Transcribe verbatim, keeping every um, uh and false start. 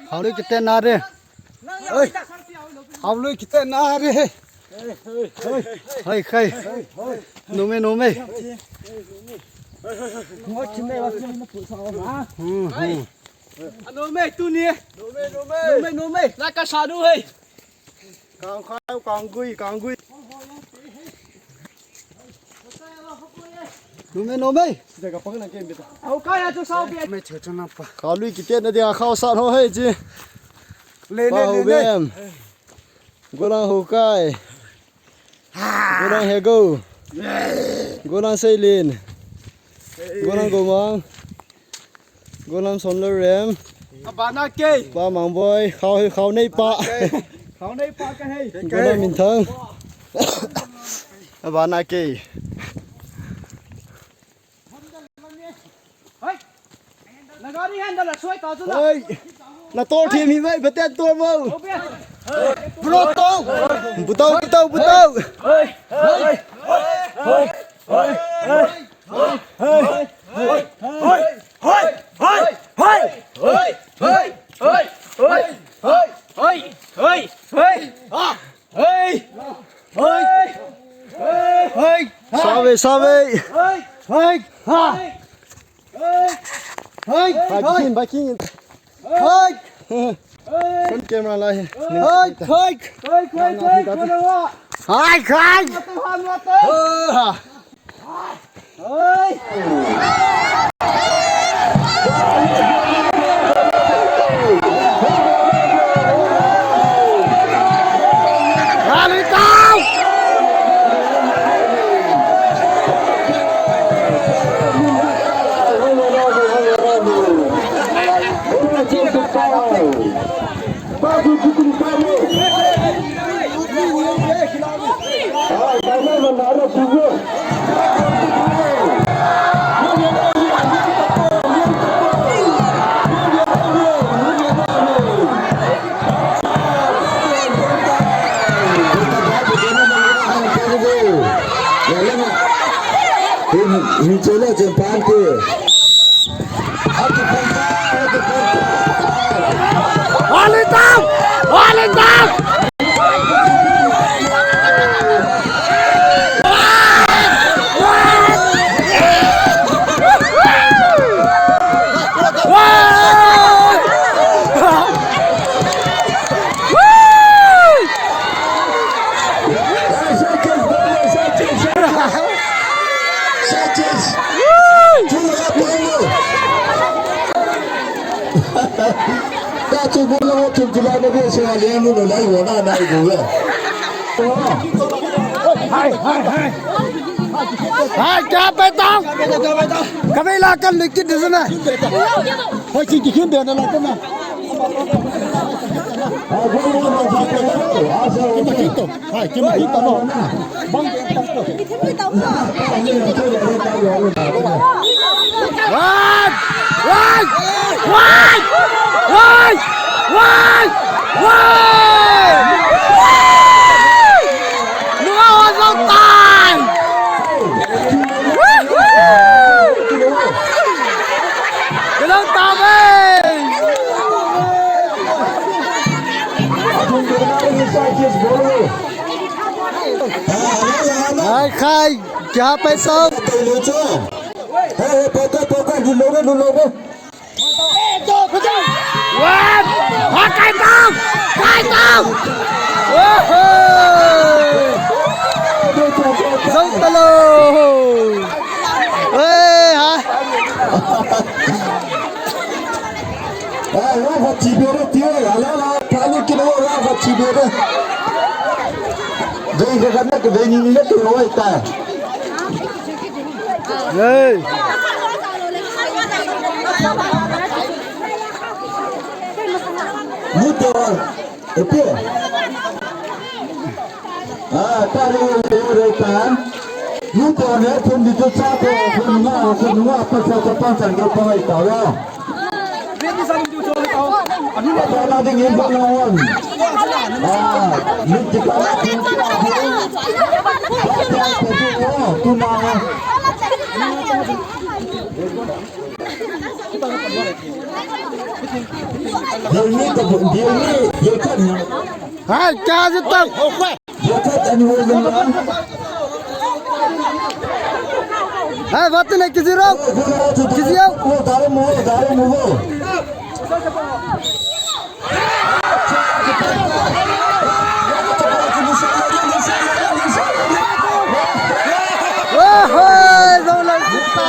Haolui kite na re. Haolui kite na re. Hai, hai. Nome, nome. Hmm, hmm. Nome, tuni. Nome, nome. La ka sa du hai. Kang khai, kang gui, kang gui. Nome, nome. Sida ka pang na kem bita. Au kaya chu sao bia. Me che chu na pa. Haolui kite na dia khao sa ho hai chi. Le, le, le, le. Golang Hokai. Golang Hego. Golang Seilin. Golang Gomang. Golang Sonlorem. Abana kei. Pa Mangboi. Khao, khao nei pa. Khao nei pa ka hei. Golang Minthang. Abana kei. Hai. Na gari handle la soi ta chu la. Hai. Na tor thi mi vai, bete tor mo. Bro to. Butau, butau, butau. Hai. Hai. Hai. Hai. Hai. Hai. Hai. Hai. Hai. Hai. Hai. Hai. Hai. Hai. Hai. Hai. Hai. Hai. Hai. Save, save. Hai. Hai. Ha. Hai. Hai. Baking, baking. Hai. Front camera lai. Hai. Hai. Hai. Hai. Hai. Hai. Hai. Hai. Hin, hin chele chen pante. Hold it down! Hold it down! Hai, hai, hai. Hai, kya peta? Kamei la kan likit de na. Hoi, chi ki kin de na la kan na. Hai, kima kita no. Bang. Wai! Wai! Wai! Wai! Wai! Wai! Nunga wa zong tai! Woohoo! Ka zong tai ve! Hai khai, kya paisa? Hey, hey, poko, poko, lu lo, lu lo. What? Ha, kai tau! Kai tau! Oho! Zong talo! Eh, ha! Ah, wa fa chi be re, ti wa la la, pa ni ki no wa fa chi be re. Dei ka na ke dei ni ni le tu wa ta. Hey. Muto. Epe. Ah, ta re re re ta. Muto ne phun di tu cha ko phun nga phun nga pa sa sa pa sa ko pa ta wa. Hai, kya jitang? Hai, batin hai, kisi rao? Kisi rao? Oh, hai, zong lang kita.